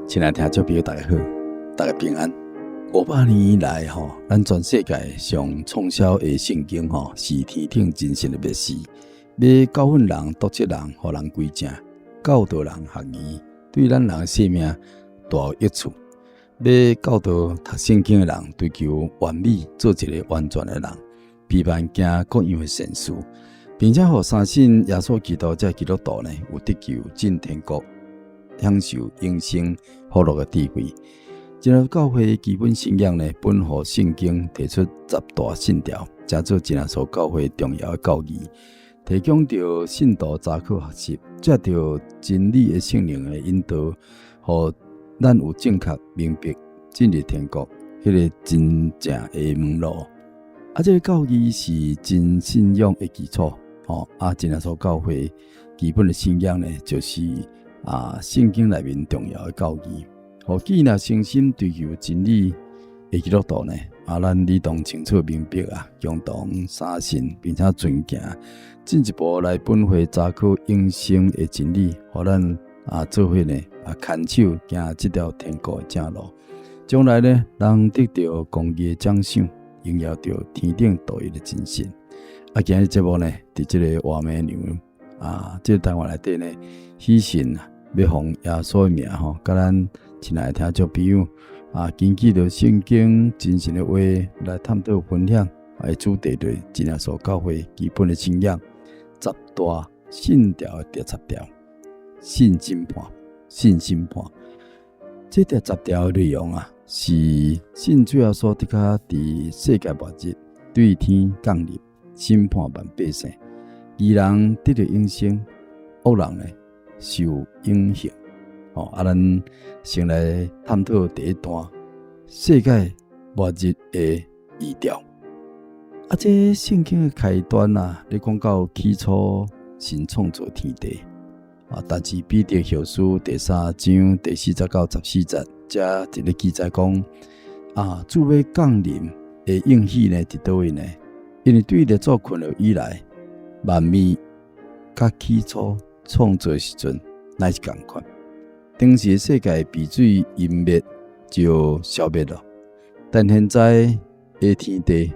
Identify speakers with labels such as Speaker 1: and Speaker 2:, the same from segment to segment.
Speaker 1: 親愛聽眾朋友，大家好，大家平安。500年以來，吼，咱全世界上暢銷的聖經，吼，是天頂真神的默示，欲教訓人、督責人、予人歸正、教導人學義，對咱人的性命大有益處。欲教導讀聖經的人追求完美，做一個完全的人，備辦行各樣的善事，並且予相信耶穌基督這基督徒呢，有得救進天國，享受永生福樂的智慧。真耶穌教會基本信仰呢，本予聖經提出十大信條，成做真耶穌教會重要的教義，提供著信徒查考學習，藉著真理的聖靈的引導，予咱有正確明白進入天國彼個真正的門路。啊，這個教義是真信仰的基礎，吼啊，真耶穌教會基本的信仰呢，就是聖經內面重要的教義。予既若誠心追求真理的基督徒呢，啊，咱理當清楚明白啊，共同相信並且遵行，進一步來本會查考永生的真理，予咱做伙呢牽手行這條天國的正路。將來呢，人得著公義的獎賞，榮耀著天頂獨一的真神。啊，今日節目呢，佇這個活糜娘啊，這個單元內底呢，喜信啊，欲奉耶穌的名吼，佮咱親愛的聽眾朋友啊，根據著聖經真神的話來探討分享，的主題就是真耶穌教會基本的信仰，十大信條的第十條，信審判，信審判。這條十條的內容啊，是信主耶穌的確佇世界末日對天降臨，審判萬百姓，義人得著永生，惡人呢受永刑。哦，啊，咱先來探討第一段世界末日的預兆。啊，這聖經的開端啊，咧講到起初神創造天地。啊，但是彼得後書第三章第四節到十四節，遮佇咧記載講，啊，主欲降臨的應許呢，佇佗位呢？因為對列祖睏落以來，萬物佮起初創造時陣乃是仝款。當時世界被水淹滅就消滅了，但現在的天地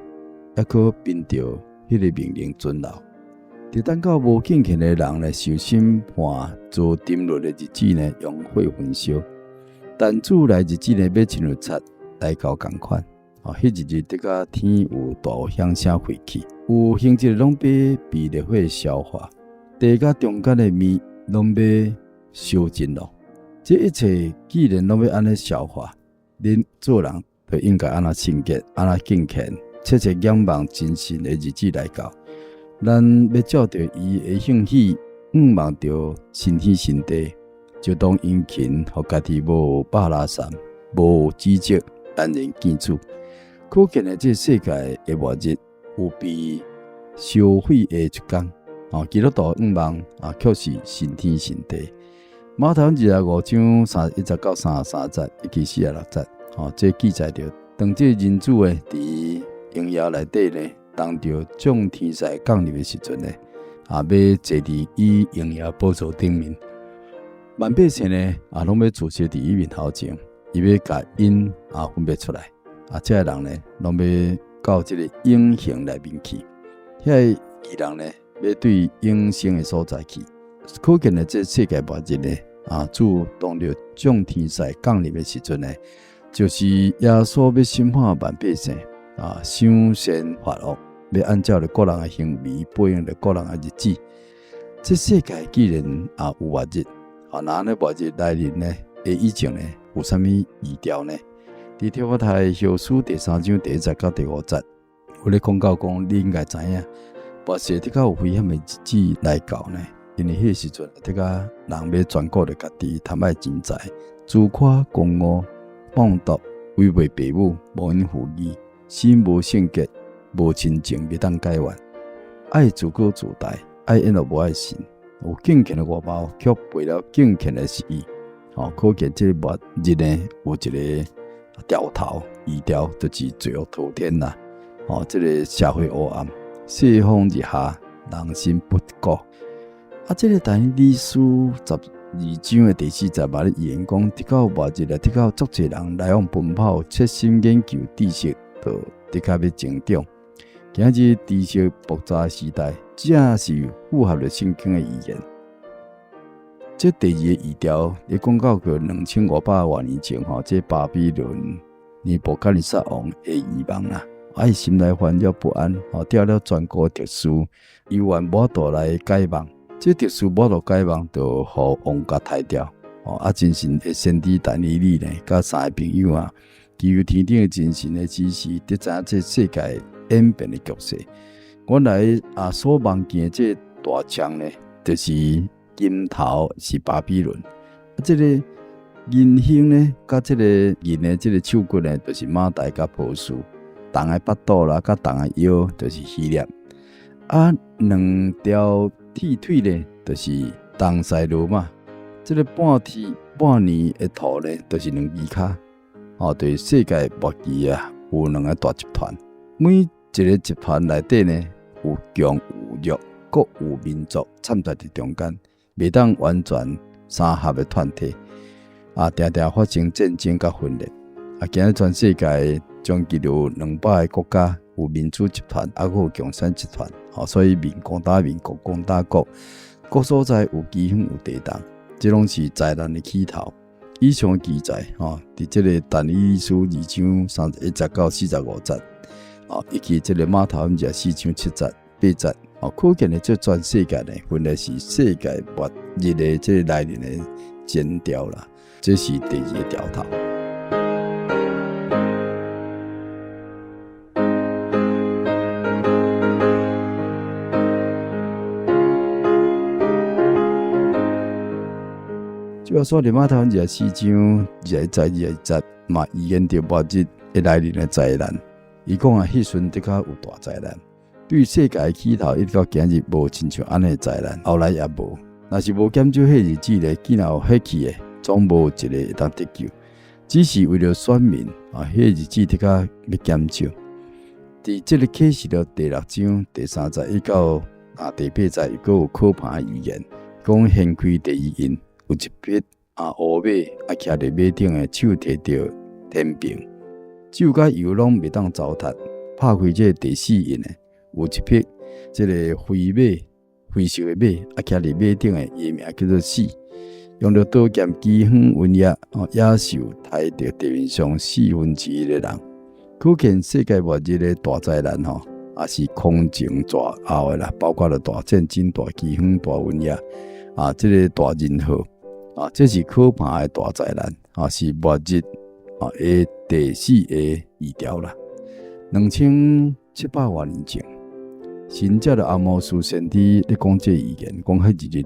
Speaker 1: 猶閣憑著彼个命令存留。佇等到無敬虔的人來受審判、遭沉淪的日子呢，用火焚燒。但主來日子呢，欲親像賊來到仝款。哦，彼一日得甲天有大響聲廢去，有形質攏欲被烈火燒化，地佮中間的物攏欲燒盡咯。這一切既然攏欲按呢消化，恁做人就應該按怎聖潔、按怎敬虔，切切仰望真神的日子來到。咱欲照著伊的應許，向望著新天新地，就當殷勤，予家己無百垃圾、無指責，坦然見主。可見呢，這世界的末日有被燒毀的一天。哦，基督徒向望啊，卻是新天新地。馬太25章31節到33節以及46節，哦，這記載著當這人子呢，佇榮耀內底呢，當著眾天使降臨的時陣呢，啊，欲坐佇伊榮耀寶座頂面，萬百姓呢，啊，攏欲聚集佇伊面頭前，伊欲共𪜶啊分別出來，啊，這个人呢，攏欲到這個永恆內面去，遐个義人呢，欲對永生的所在去。可見呢，這世界末日呢，啊，主當著眾天使降臨的時陣呢，就是耶穌欲審判萬百姓。啊，賞善罰惡，欲按照著各人的行為報應著各人的日子。這世界既然啊有末日，啊，若按呢末日來臨呢，的以前呢，有啥物預兆呢？佇提摩太後書第三章第一節到第五節，有咧講到講，你應該知影，末世的確有危險的日子來到呢。因為彼個時陣，的確人欲專顧著家己，貪愛錢財，自誇狂傲、放蕩、違背父母、忘恩負義。心無聖潔，無親情，袂當解怨，愛自高自大，愛宴樂無愛神，有敬虔的外貌，卻背了敬虔的實意。哦，可見這個末日呢，有一個兆頭預兆，就是罪惡滔天啦。哦，這個社會黑暗，世風日下，人心不古。啊，這個但以理書十二章的第四節嘛咧預言講，直到末日啊，直到足濟人來往奔跑，切心研究知識，就的確欲增長。今日知識爆炸時代，正是符合著聖經的預言。這第二个預兆，咧講到過2500外年前吼，這巴比倫尼布甲尼撒王的異夢啦，啊，伊心內煩擾不安，吼，調了全國哲士，猶原無法度來解夢。這哲士無法度解夢，就予王共刣掉。吼，啊，真神的先知但以理呢，佮三个朋友啊，祈求天頂的真神的指示，得知影這世界演變的局勢。原來啊，所夢見的這大象呢，就是。金頭是巴比倫，啊，這个銀興呢，佮這个銀的這个手骨呢，就是瑪代佮波斯，銅的腹肚啦，佮銅的腰，就是希臘。啊，兩條鐵腿呢，就是東西羅馬。這个半天半年的兔呢，就是兩支跤。哦，就是世界末期啊，有兩个大集團，每一个集團內底呢，有強有弱，閣有民族摻雜佇中間。袂當完全三合的團體，啊，定定發生戰爭佮分裂。啊，今日全世界將近有200个國家有民主集團，啊，閣有共產集團，吼，所以民攻打民，國攻打國，各所在有饑荒有地動，這攏是災難的起頭。以上記載，吼，佇這个但以理書二章31節到45節，哦，以及這个馬太福音四章七節、八節。哦，可見呢，這全世界呢，分裂是世界末日的這個來臨的前兆啦。這是第二个兆頭。主要說，佇馬太福音24章21節、21節嘛，預言著末日會來臨的災難。伊講啊，彼時陣的確有大災難。對世界的起頭一直到今日無親像按呢的災難，後來也無。若是無減少彼日子咧，見有彼去的，總無一个會當得救。只是為著選民啊，彼日子的確欲減少。佇這个啟示錄第六章第三節一到第八節，又閣有可怕的預言，講掀開第一印，有一匹啊烏馬啊騎佇馬頂的手提著天平，酒佮油攏袂當糟蹋。拍開這个第四印的。有一匹這个灰馬，灰色的馬，啊，騎佇馬頂的，伊的名叫做死，用著刀劍、饑荒、瘟疫，哦，野獸刣著地面上四分之一的人。可見世界末日的大災難吼，也是空前絕後的啦，包括著大戰爭、大饑荒、大瘟疫，啊，這个大人禍，啊，這是可怕的大災難，啊，是末日啊的第四个預兆啦。2700外年前，神藉著阿摩司先知咧講這預言，講彼一日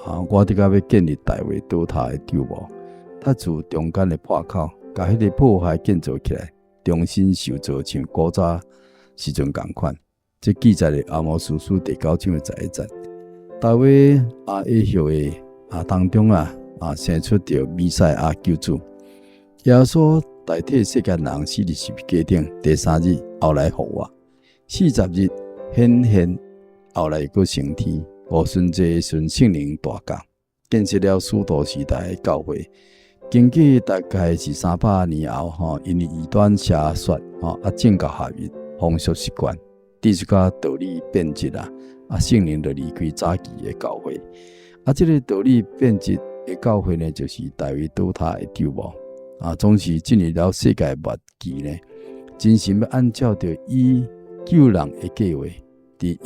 Speaker 1: 啊，我的確欲建立大衛倒塌的帳幕，拆除中間的破口，共彼个破壞建造起來，重新修造，像古早時陣仝款。這記載佇阿摩司書第九章的11節。大衛啊，的後裔啊當中啊啊生出著彌賽亞救主，耶穌代替世間人死佇十字架頂，第三日後來復活，40日顯現，後來閣升天。五旬節的時陣聖靈大降，建設了使徒時代的教會。經過大概是300年後，吼，因為異端邪說，吼啊政教合一，風俗習慣，知識佮道理變質啊，啊聖靈就離開早期的教會。啊，這个道理變質的教會呢，就是大衛倒塌的帳幕。啊，總是進入了世界末期呢，真神欲按照著伊救人的計劃，佇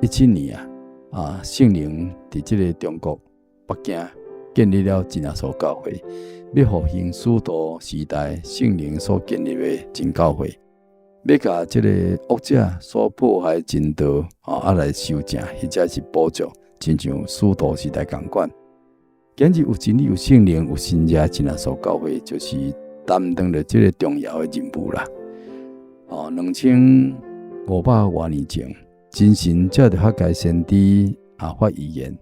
Speaker 1: 1917年啊，啊聖靈佇這个中國北京建立了真耶穌教會，欲復興使徒時代聖靈所建立的真教會，欲共這个惡者所破壞真道啊來修正，或者是補救，親像使徒時代仝款。今日有真理、有聖靈、有神蹟，真耶穌教會就是擔當著這个重要的任務啦。哦，2500外年前，真神藉著哈該先知啊發預言，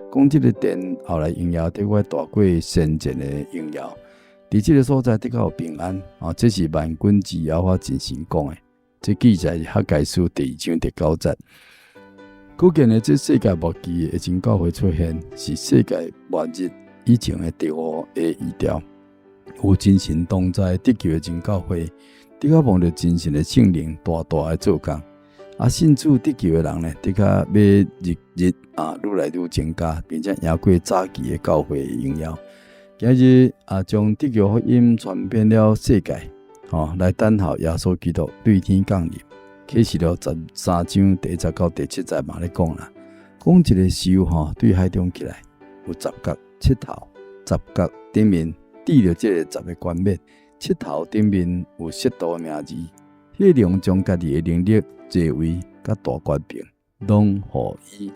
Speaker 1: 講這个殿後來榮耀得會大過先前的榮耀。佇這个所在得較有平安。哦，這是萬軍之耶和華真神講的。這記載是哈該書第二章第九節。可見呢，這世界末期的真教會出現，是世界末日以前的第五个異兆。有真神同在得救的真教會，的確蒙著真神的聖靈大大的做工。啊，信主得救的人呢，的確欲日日啊愈來愈增加，並且贏過早期的教會的榮耀。今日啊，將得救福音傳遍了世界，吼，來等候耶穌基督對天降臨。啟示錄13章第1節到第7節嘛咧講啦，講一个獸吼對海中起來，有十角七頭，十角頂面戴著這个十个冠冕，七頭頂面有褻瀆的名字。彼個龍將家己的能力、座位佮大權柄，攏予伊，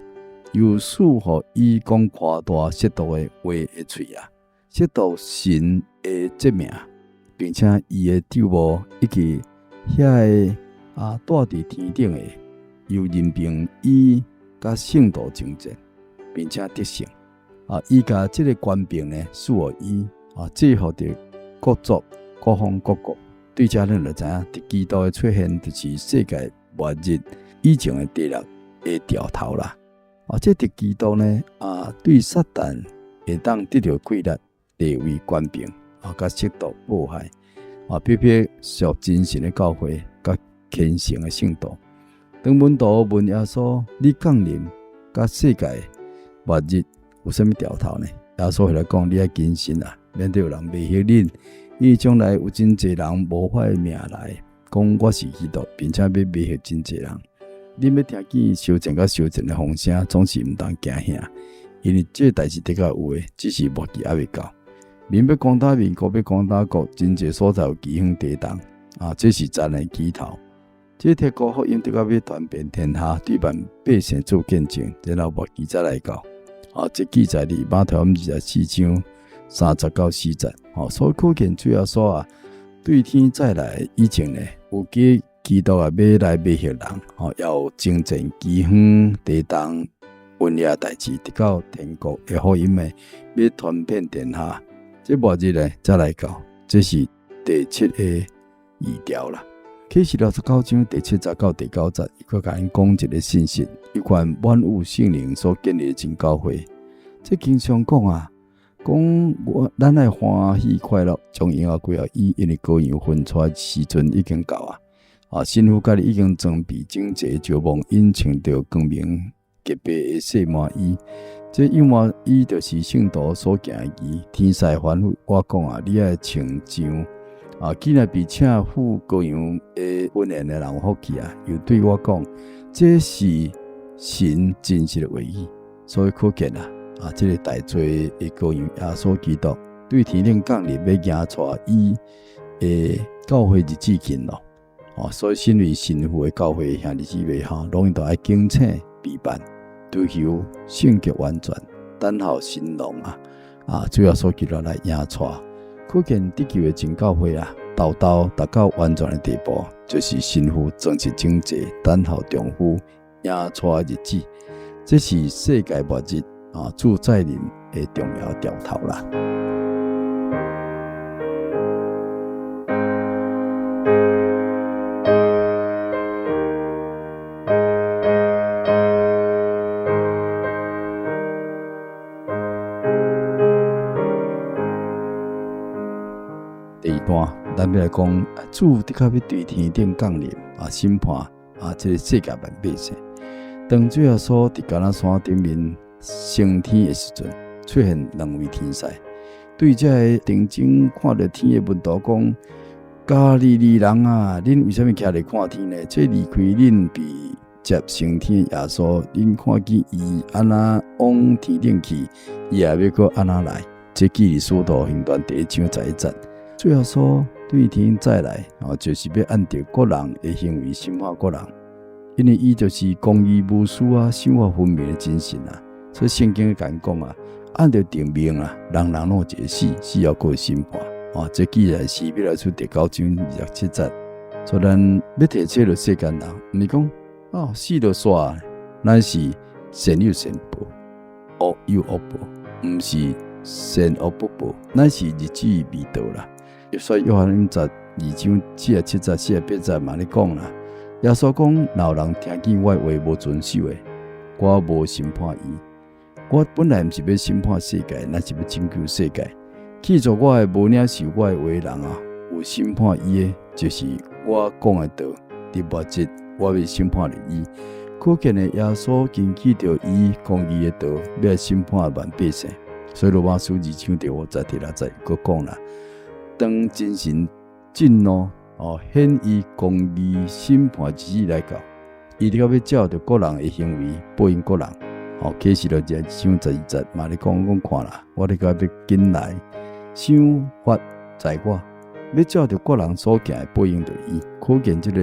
Speaker 1: 又賜予伊講誇大褻瀆的話的喙啊，褻瀆神的這名，並且伊的帳幕以及遐个。啊，住佇天頂的，又任憑伊佮聖徒爭戰，並且得勝。啊，伊共這个權柄呢，賜予伊啊，制服著各族、各方、各國。對這咱就知影，敵基督的出現，就是世界末日以前的第六个兆頭啦。啊，這敵基督呢，啊，對撒旦會當得著氣力、地位、權柄啊，佮嫉妒、迫害啊，逼迫屬真神的教會佮虔誠的聖徒。當門徒問耶穌：你降臨佮世界末日有啥物兆頭呢？耶穌回來講：你愛謹慎啊，免得有人迷惑恁，因為將來有真濟人冒我的名來講我是基督，並且欲迷惑真濟人。恁欲聽見相戰佮相戰的風聲，總是毋通驚嚇，因為這代誌的確有的，只是末期猶未到。民欲攻打民，國欲攻打國，真濟所在有饑荒地動啊！這是災難起頭。這天國福音的確欲傳遍天下，對萬百姓做見證，然後末期才來到。啊，這記載佇馬太福音24章30到40節。吼，所以可見主耶穌啊，對天再來以前呢，有幾基督啊，欲來迷惑人，吼，也有爭戰、饑荒、地動、瘟疫代誌，直到天國的福音呢，欲傳遍天下，這末日呢才來到。這是第七个異兆啦。啟示錄19章第7節到第9節，伊閣共𪜶講一个信息，有關滿有聖靈所建立的真教會。這經上講啊，講我咱愛歡喜快樂，將榮耀歸予伊，因為羔羊婚娶時陣已經到啊！啊，新婦家己已經裝備整齊，就望𪜶穿著光明潔白的細麻衣。這幼麻衣就是聖徒所行的義。天使吩咐我講啊，你愛穿上。啊！既然被請赴羔羊的婚宴的人有福氣啊！又對我講，這是神真實的話語，所以可見啊！啊，這个代罪的羔羊耶穌基督對天頂降臨，欲迎娶伊的教會日子近咯。哦，所以身為新婦的教會兄弟姊妹吼，攏應當愛警醒備辦，追求聖潔完全，等候新郎啊！啊，主耶穌基督來迎娶。可見得救的真教會啊，豆豆達到完全的地步，就是新婦裝飾整齊，等候丈夫迎娶的日子。這是世界末日啊，主再臨的重要兆頭啦。第二段，咱欲來講，主的確欲對天頂降臨啊，審判啊，這个世界萬百姓。當主耶穌佇橄欖山頂面升天的時陣，出現兩位天使，對這个定睛看著天的門徒講：加利利人啊，恁為啥物徛咧看天呢？這離開恁被接升天的耶穌，恁看見伊按怎往天頂去，伊也欲閣按怎來。這記佇使徒行傳第1章11節。主耶穌對天再來，啊，就是欲按著各人的行為審判各人，因為伊就是公義無私啊，賞罰分明的真神啊。所以聖經共講啊，按著定命啊，人人攏有一个死，死後閣有審判。啊，這記載希伯來書第9章27節。所以咱欲提醒著世間人，毋是講哦死就煞，咱是善有善報，惡有惡報，毋是善惡不報，乃是日子未到啦。所以約翰福音12章47節、48節嘛咧講啦。耶穌講，若有人聽見我的話無遵守的，我無審判伊。我本來毋是欲審判世界，乃是欲拯救世界。棄絕我的，無領受我的話的人啊，有審判伊的，就是我講的道。佇末日，我欲審判著伊。可見呢，耶穌根據著伊公義的道，欲來審判萬百姓。所以羅馬書二章第五節、第六節閣講啦：當真神震怒哦，顯伊公義審判日子來到，伊就欲照著各人的行為報應各人。哦，啟示錄二章十二節嘛，咧講講看啦，我咧欲緊來，賞罰在我，欲照著各人所行的報應著伊。可見這個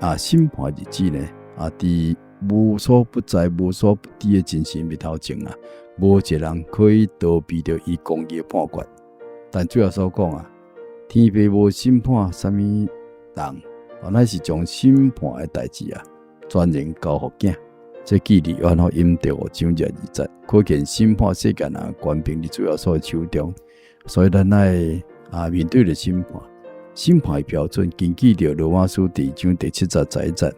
Speaker 1: 啊審判日子呢，啊，佇無所不在、無所不知的真神面頭前啊，無一個人可以逃避著伊公義的判決。但主耶穌講啊，天父無審判啥物人，乃是將審判的代誌啊，全然交予囝。這記佇約翰福音第五章廿二節，可見審判世間人權柄佇主耶穌的手中，所以咱愛啊面對著審判，審判的標準根據著羅馬書第二章第七節十一節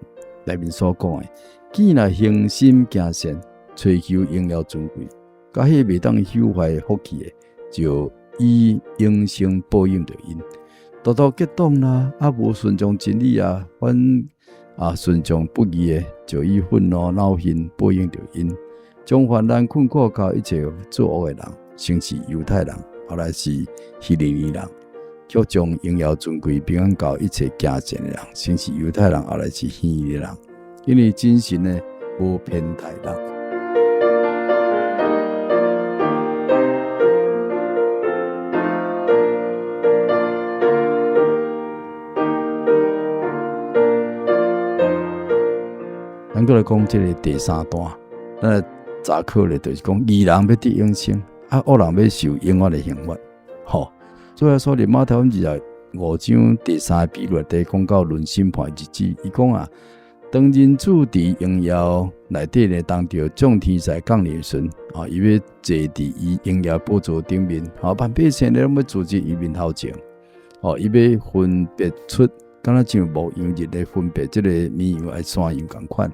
Speaker 1: 內面所講的，既若恆心行善，追求榮耀尊貴，佮彼袂當朽壞福氣的，就以永生報應著𪜶。獨獨結黨啦，啊無順從真理啊，反啊順從不義的，就以憤怒惱恨報應著𪜶，將患難困苦交一切作惡的人，先是猶太人，後來是希利尼人，卻將榮耀尊貴平安交一切行善的人，先是猶太人，後來是希利尼人，因為真神呢無偏待人。咱閣來講這个第三段，咱來查考咧，就是講義人欲得永生，啊惡人欲受永遠的刑罰。吼，所以說佇馬太福音二十五章第三个比喻內底講到論審判日子，伊講啊，當人子佇榮耀內底咧，當著眾天使降臨時，啊，伊欲坐佇伊榮耀寶座頂面，吼，萬百姓咧攏欲聚集伊面頭前，吼，伊欲分別出。敢若像牧羊日咧分別這个綿羊愛山羊仝款，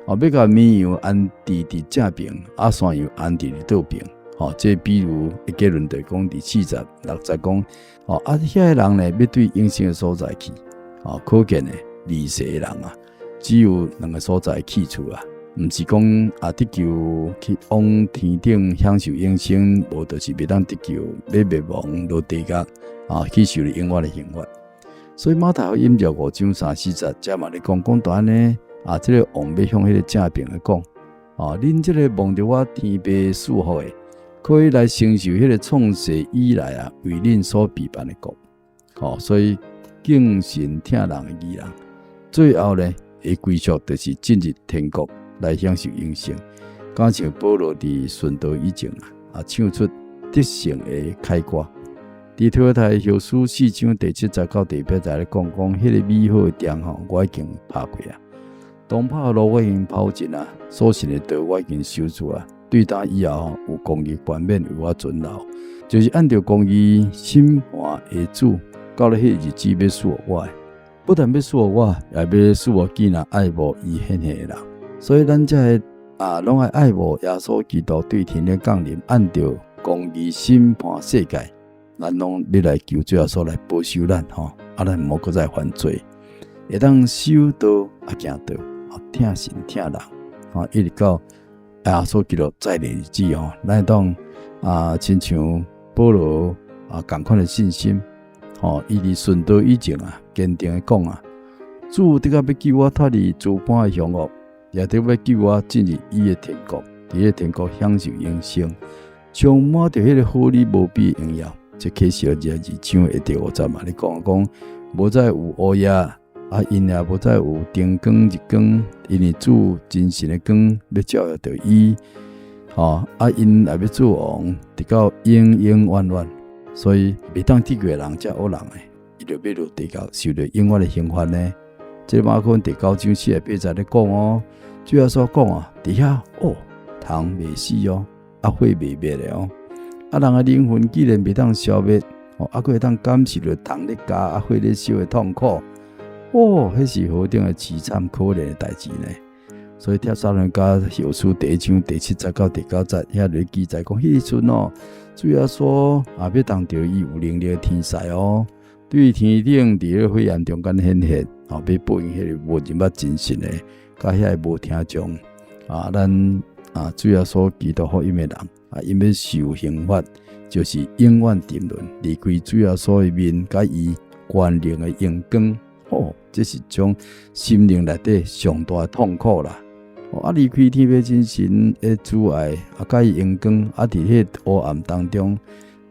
Speaker 1: 哦，欲共綿羊安置佇正爿，啊山羊安置佇倒爿，吼，這比喻的結論就講佇四十六節講，吼，啊，遐个人呢，欲對永生的所在去，吼，可見呢，離世的人啊，只有兩个所在去處啊，毋是講啊得救去往天頂享受永生，無就是袂當得救，欲滅亡落地獄啊，去受永遠的刑罰。所以馬太福音二十五章三四節，遮嘛咧講講到按呢，啊，這个王欲向彼个正爿的講，啊，恁這个蒙著我天父賜福的，可以來承受彼个創世以來啊，為恁所備辦的國。吼，所以敬神疼人的義人，最後呢，的歸宿就是進入天國來享受永生。敢像保羅佇殉道以前啊，啊，唱出得勝的凱歌。佇提摩太後書四章第七節到第八節咧講講，彼个美好的仗吼，我已經拍過啊，當跑的路我已經跑盡啊，所信的道我已經守住啊。對今以後吼，有公義冠冕為我存留，就是按著公義審判的主，到了彼日子欲賜予我的，不但欲賜予我，也欲賜予見若愛慕伊顯現的人。所以咱這个啊，攏愛愛慕耶穌基督對天頂降臨，按著公義審判世界。咱攏欲來求主耶穌來保守咱吼，啊，咱毋好閣再犯罪，會當守道啊，行道啊，疼神疼人，吼，一直到耶穌基督再來日子吼，咱會當啊，親像保羅啊，仝款的信心，吼，伊佇殉道以前啊，堅定的講啊，主的確欲救我脫離諸般的凶惡，也得欲救我進入伊的天國，佇彼天國享受永生，充滿著彼个好理無比的榮耀。這啟示錄二十二章的第五節嘛，咧講講無再有烏夜，啊，𪜶也無再有燈光日光，因為主真神的光欲照耀著伊，吼，啊，𪜶也欲做王，直到永永遠遠。所以袂當得救的人，這惡人的，伊就欲落地獄，受著永遠的刑罰呢。這馬可第九章四十八節咧講哦，主耶穌講啊，佇遐哦，蟲袂死哦，啊，火袂滅的哦。啊，人的靈魂既然袂當消滅，哦，啊，閣會當感受著蟲咧咬，啊，火咧燒的痛苦，哦，彼是何等的淒慘可憐的代誌呢？所以帖撒羅尼迦後書第一章第七節到第九節，遐咧記載講，彼時陣哦，主耶穌啊，欲當著伊有能力的天使哦，對天頂佇咧火焰中間顯現，哦，欲報應彼个無認捌真神的，佮遐个無聽從啊，咱啊主耶穌基督福音的人啊，𪜶欲受刑罰，就是永遠沉淪，離開主耶穌的面，佮伊權能的榮光，哦，這是種心靈內底上大的痛苦啦。啊，離開天父真神的慈愛，啊，佮伊榮光，啊，佇彼個黑暗當中，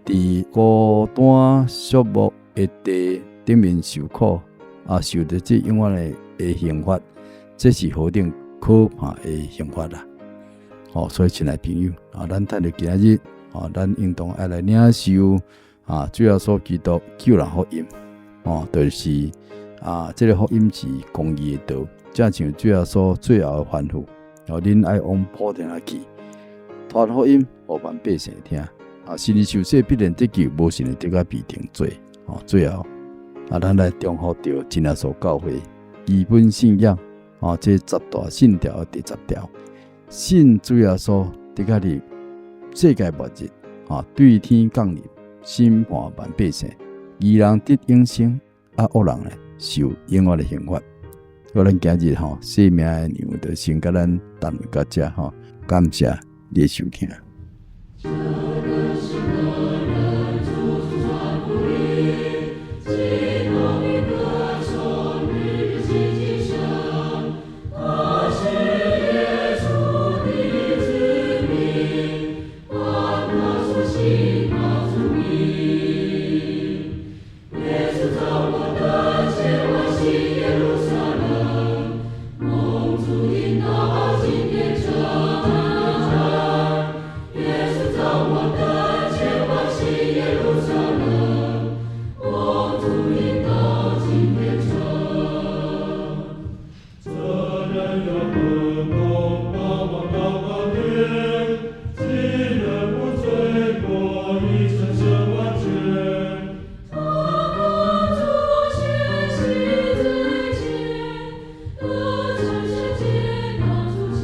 Speaker 1: 佇孤單寂寞的地頂面受苦，啊，受著這永遠的刑罰，這是何等可怕的刑罰啊！哦，所以親愛朋友，啊，咱趁著今仔日，啊，咱應當愛來領受啊，主耶穌基督救人福音，哦，就是啊，這个福音是公義的道。正像主耶穌最後的吩咐，哦，恁愛往普天下去，傳福音，予萬百姓聽。啊，信的受洗必然得救，無信的得共被定罪。哦，最後啊，咱來重複著真耶穌教會基本信仰，哦，這十大信條的第十條，信主耶穌，得共入世界末日，啊，對天降臨，審判萬百姓，義人得永生，啊，惡人呢受永遠的刑罰。好，咱今日吼，生命的糧就先共咱談到遮吼，感謝你的收聽。
Speaker 2: 這人是何人，處處傳福音，激動的歌頌，日日親近神。他是耶穌的子民，凡他所信，他子民。耶穌召我等前往新耶路撒冷，蒙主引導進天城。耶穌召我等前往新耶路撒冷，蒙主引導進天城。
Speaker 3: 這人有何功，高望到高天，既能無罪過，已成聖完全。
Speaker 2: 他奉主顯行最前，得成聖潔到主前。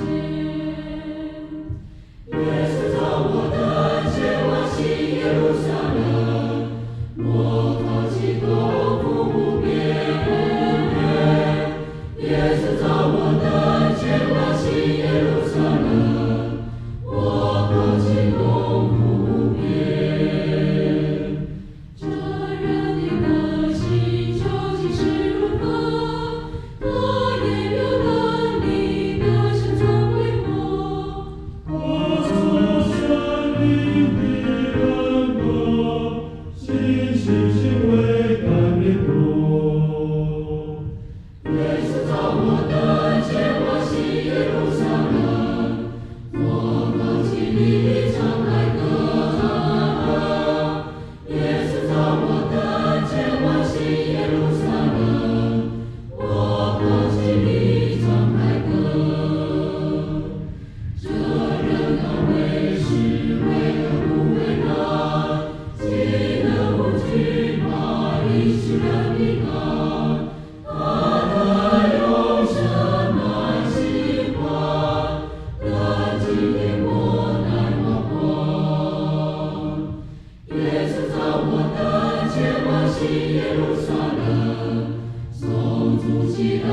Speaker 2: 耶穌召我等前往新耶路撒冷，我靠其功夫無邊無邊。耶穌召我等前往新耶路撒冷，我靠其功夫無邊。這人的德行究竟是如何？他也有能力得勝尊為王。
Speaker 3: 他所生命的恩膏，信心行為感烈多。
Speaker 2: 耶穌召我等前往新耶路撒冷，我靠其力敞開歌。耶穌召我等前往新耶路撒冷，我靠其力敞開歌。這人當為是為惡不為難，豈能無懼怕以世人的眼？他得永生滿喜歡，得紀念我戴王冠。耶穌召我等前往新耶路撒冷，頌主其恩。